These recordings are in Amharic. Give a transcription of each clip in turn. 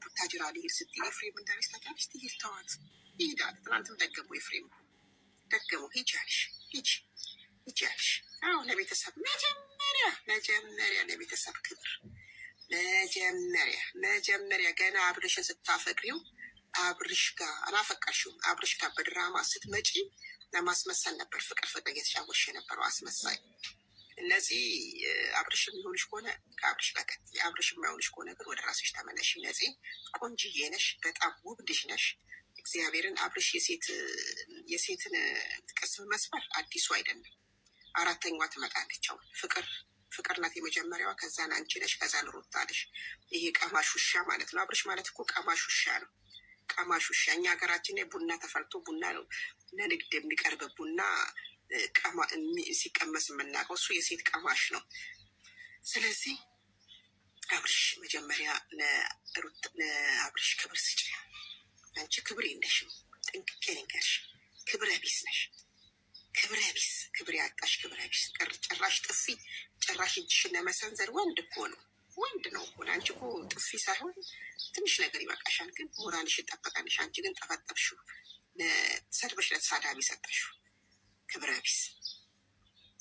ቡታጅራ ልሄድ ስትይ ኤፍሬም እንዳለች ታውቂያለሽ። ትሄድ ተዋት፣ ይሄዳል። ትናንትም ደገሙ፣ ኤፍሬም ደገሙ። ሂጂ አለሽ፣ ሂጂ ሂጂ አለሽ። አዎ ለቤተሰብ መጀመሪያ መጀመሪያ ለቤተሰብ ክብር መጀመሪያ መጀመሪያ ገና አብርሽን ስታፈቅሪው አብርሽ ጋር አላፈቀርሽውም። አብርሽ ጋር በድራማ ስትመጪ ለማስመሰል ነበር ፍቅር ፍቅር እየተጫወትሽ የነበረው አስመሳይ። እነዚህ አብርሽ የሚሆንሽ ከሆነ ከአብርሽ ጋር ቀጥይ፣ አብርሽ የማይሆንሽ ከሆነ ግን ወደ ራስሽ ተመለሽ። ነፂ ቆንጅዬ ነሽ፣ በጣም ውብ ልጅ ነሽ። እግዚአብሔርን አብርሽ የሴትን ቅስም መስበር አዲሱ አይደለም። አራተኛዋ ትመጣለች። አሁን ፍቅር ፍቅር ናት የመጀመሪያዋ፣ ከዛን አንቺ ነሽ፣ ከዛን ሩታ ነሽ። ይሄ ቀማሽ ውሻ ማለት ነው። አብርሽ ማለት እኮ ቀማሽ ውሻ ነው። ቀማሽ ውሻ። እኛ ሀገራችን ላይ ቡና ተፈልቶ ቡና ነው ለንግድ የሚቀርብ ቡና ሲቀመስ የምናውቀው እሱ የሴት ቀማሽ ነው። ስለዚህ አብርሽ መጀመሪያ ለአብርሽ ክብር ስጭ። አንቺ ክብር የለሽም፣ ጥንቅቄ ልንገርሽ፣ ክብረ ቢስ ነሽ። ክብረ ቢስ፣ ክብር ያጣሽ ክብረ ቢስ። ጭራሽ ጥፊ፣ ጭራሽ እጅሽን ለመሰንዘር ወንድ እኮ ነው ወንድ ነው እኮ። አንቺ እኮ ጥፊ ሳይሆን ትንሽ ነገር ይበቃሻል፣ ግን ሞራልሽ ይጠበቃልሽ። አንቺ ግን ጠፈጠፍሽው፣ ሰድበሽ ለተሳዳቢ ሰጠሽው። ክብረ ቢስ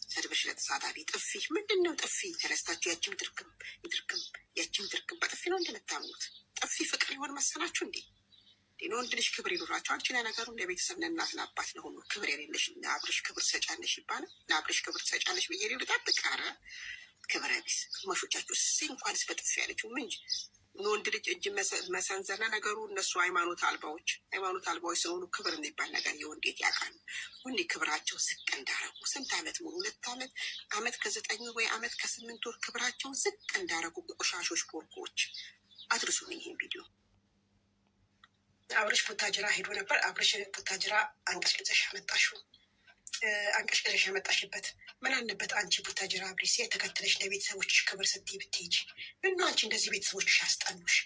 ሰድበሽ ለተሳዳቢ ጥፊ ምንድን ነው ጥፊ? ተነስታችሁ ያችም ድርግም ድርግም ያችም ድርግም በጥፊ ነው እንደምታምኑት። ጥፊ ፍቅር ሊሆን መሰላችሁ እንዴ? ለወንድ ልጅ ክብር ይኑራቸው። አንቺ ለነገሩ እንደ ቤተሰብ ለእናት ለአባት ለሁሉ ክብር የሌለሽ ለአብርሽ ክብር ትሰጫለሽ ይባላል። ለአብርሽ ክብር ትሰጫለሽ ብዬ ልጠብቅ? ኧረ ክብረ ቢስ ግማሾቻችሁ እሴ እንኳንስ በጥፊ ያለችው ምን ወንድ ልጅ እጅ መሰንዘርና ነገሩ እነሱ ሃይማኖት አልባዎች ሃይማኖት አልባዎች ስለሆኑ ክብር የሚባል ነገር የወንዴት ያውቃሉ። ሁሌ ክብራቸው ዝቅ እንዳረጉ ስንት ዓመት ሙሉ 2 ዓመት ዓመት ከ9 ወይ ዓመት ከ8 ወር ክብራቸውን ዝቅ እንዳረጉ ቆሻሾች ቦርኮዎች። አድርሱልኝ ይህን ቪዲዮ። አብርሽ ቡታጅራ ሄዶ ነበር። አብርሽ ቡታጅራ አንቀሽቅዘሽ አመጣሽው። አንቀሽቅዘሽ ያመጣሽበት ምን አለበት? አንቺ ቡታጅራ አብሪ ሴት ተከትለሽ ለቤተሰቦችሽ ክብር ስትይ ብትሄጂ። ምነው አንቺ እንደዚህ ቤተሰቦችሽ ያስጠሉሽ?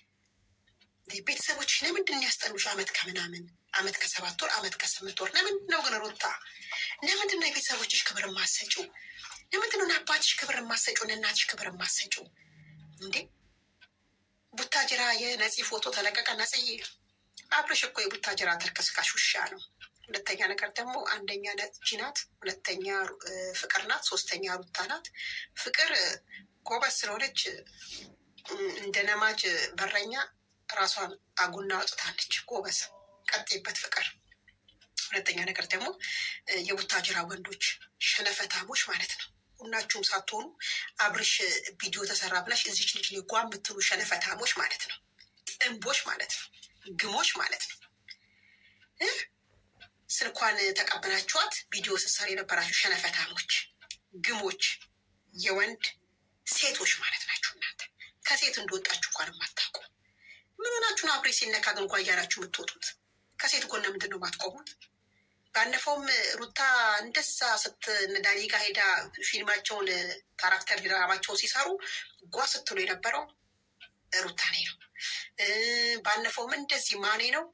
ቤተሰቦችሽ ለምንድን ነው ያስጠሉሽ? ዓመት ከምናምን ዓመት ከ7 ወር ዓመት ከ8 ወር ለምንድን ነው ግን ሩታ? ለምንድን ነው የቤተሰቦችሽ ክብር የማትሰጪው? ለምንድን ነው ለአባትሽ ክብር የማትሰጪው? ለእናትሽ ክብር የማትሰጪው? እንዴ ቡታጅራ የነፂ ፎቶ ተለቀቀ። ነፂ አብርሽ እኮ የቡታጅራ ተርከስካሽ ውሻ ነው። ሁለተኛ ነገር ደግሞ አንደኛ ነፂ ናት፣ ሁለተኛ ፍቅር ናት፣ ሶስተኛ ሩታ ናት። ፍቅር ጎበዝ ስለሆነች እንደ ነማጅ በረኛ ራሷን አጉና አውጥታለች። ጎበዝ ቀጤበት ፍቅር። ሁለተኛ ነገር ደግሞ የቡታጅራ ወንዶች ሸነፈታሞች ማለት ነው። ሁናችሁም ሳትሆኑ አብርሽ ቪዲዮ ተሰራ ብላሽ እዚች ልጅ ላይ ጓ የምትሉ ሸነፈታሞች ማለት ነው። ጥንቦች ማለት ነው። ግሞች ማለት ነው። ስልኳን ተቀበላችኋት ቪዲዮ ስትሰሪ የነበራችሁ ሸነፈታሞች፣ ግሞች፣ የወንድ ሴቶች ማለት ናችሁ። እናንተ ከሴት እንደወጣችሁ እንኳን የማታውቁ ምን ሆናችሁ ነው? አብሬ ሲነካ ግን ጓ እያላችሁ የምትወጡት ከሴት ጎን ምንድን ነው የማትቆሙት? ባለፈውም ሩታ እንደዛ ስትነዳኒ ጋር ሄዳ ፊልማቸውን character ድራማቸውን ሲሰሩ ጓ ስትሉ የነበረው ሩታ ኔ ነው። ባለፈውም እንደዚህ ማኔ ነው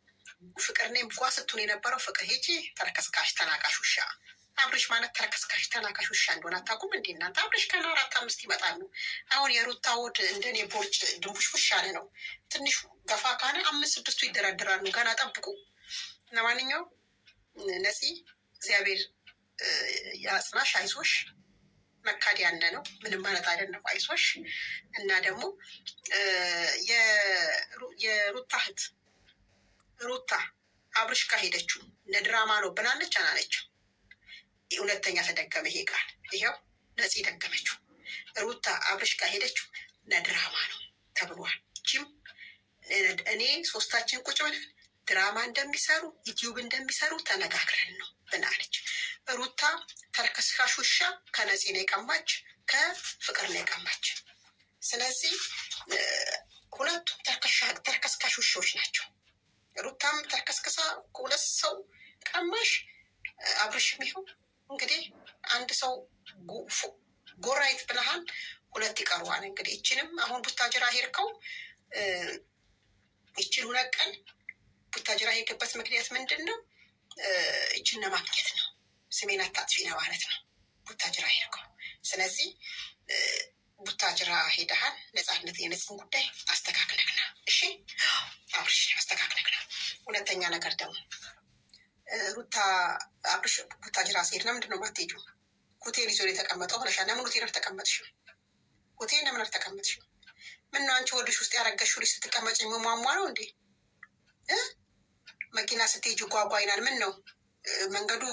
ፍቅር ኔም ጓ ስትሉ የነበረው ፍቅር ሄጂ ተረከስካሽ ተናቃሽ ውሻ። አብርሽ ማለት ተረከስካሽ ተናቃሽ ውሻ እንደሆነ አታውቁም እንዴ እናንተ? አብርሽ ከና 4 5 ይመጣሉ። አሁን የሩታ ወድ እንደኔ ቦርጭ ድንቡሽቡሽ ያለ ነው። ትንሽ ገፋ ካለ 5 6ቱ ይደራደራሉ። ገና ጠብቁ። ለማንኛውም ነፂ እግዚአብሔር ያጽናሽ፣ አይዞሽ። መካድ ያለ ነው ምንም ማለት አይደለም። አይዞሽ። እና ደግሞ የሩታ እህት ሩታ አብርሽ ጋር ሄደችው ለድራማ ነው ብላለች አላለችም? ሁለተኛ ተደገመ ይሄ ቃል። ይሄው ነፂ ደገመችው። ሩታ አብርሽ ጋር ሄደችው ለድራማ ነው ተብሏል። እቺም እኔ ሶስታችን ቁጭ ብለን ድራማ እንደሚሰሩ ዩቲዩብ እንደሚሰሩ ተነጋግረን ነው ብላለች። ሩታ ተርከስካሽ ውሻ ከነፂ ነው የቀማች፣ ከፍቅር ነው የቀማች። ስለዚህ ሁለቱም ተርከስካሽ ውሾች ናቸው። ሩታም ተርከስክሳ ሁለት ሰው ቀማሽ፣ አብርሽም ይኸው እንግዲህ አንድ ሰው ጎራይት ብለሃል፣ ሁለት ይቀሩዋል። እንግዲህ ይችንም አሁን ቡታጅራ ሄድከው ይችን 2 ቀን ቡታጅራ ሄድክበት ምክንያት ምንድን ነው? ይችን ለማግኘት ነው። ስሜን አታጥፊ ነው ማለት ነው ቡታጅራ ሄድከው። ስለዚህ ቡታጅራ ሄደሃል። ነፃነት የነፅን ጉዳይ አስተካክለክና እሺ። ሁለተኛ ነገር ደግሞ ሩታ አብርሽ ቡታጅራ ሲሄድ ለምንድን ነው የማትሄጂው? ሆቴል ይዞ የተቀመጠው ብለሻል። ለምን ሆቴል አልተቀመጥሽም? ሆቴል ለምን አልተቀመጥሽም? ምነው አንቺ ወድሽ ውስጥ ያረገሽው ልጅ ስትቀመጭ የሚሟሟ ነው እንዴ? መኪና ስትሄጂ ጓጓ ይላል። ምን ነው መንገዱ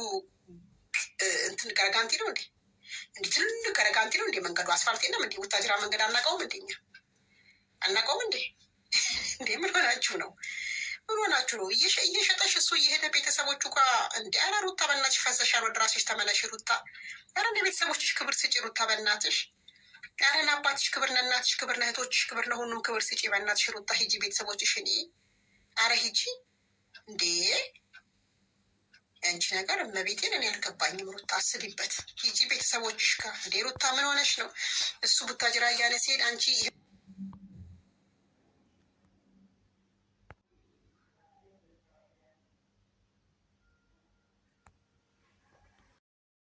እንትን ገረጋንቲ ነው እንዴ? እንዲ ትልቅ ገረጋንቲ ነው እንዴ መንገዱ? አስፋልት የለም እንዴ? ቡታጅራ መንገድ አናውቀውም እንዴ? እኛ አናውቀውም እንዴ? እንዴ ምን ሆናችሁ ነው? ምን ሆናችሁ ነው? እየሸጠሽ እሱ እየሄደ ቤተሰቦቹ ጋ እንዲ። ኧረ ሩታ በእናትሽ ፈዘሻል፣ ወደ ራስሽ ተመለሽ ሩታ። ኧረ ለቤተሰቦችሽ ክብር ስጪ ሩታ በእናትሽ። ኧረ ለአባትሽ ክብር፣ ለእናትሽ ክብር፣ ለእህቶችሽ ክብር፣ ለሁሉም ክብር ስጪ በእናትሽ ሩታ። ሂጂ ቤተሰቦችሽን፣ ኧረ ሂጂ እንዴ። ያንቺ ነገር እመቤቴን እኔ አልገባኝም። ሩታ አስቢበት፣ ሂጂ ቤተሰቦችሽ ጋር። እንዴ ሩታ ምን ሆነሽ ነው? እሱ ቡታጅራ እያለ ሲሄድ አንቺ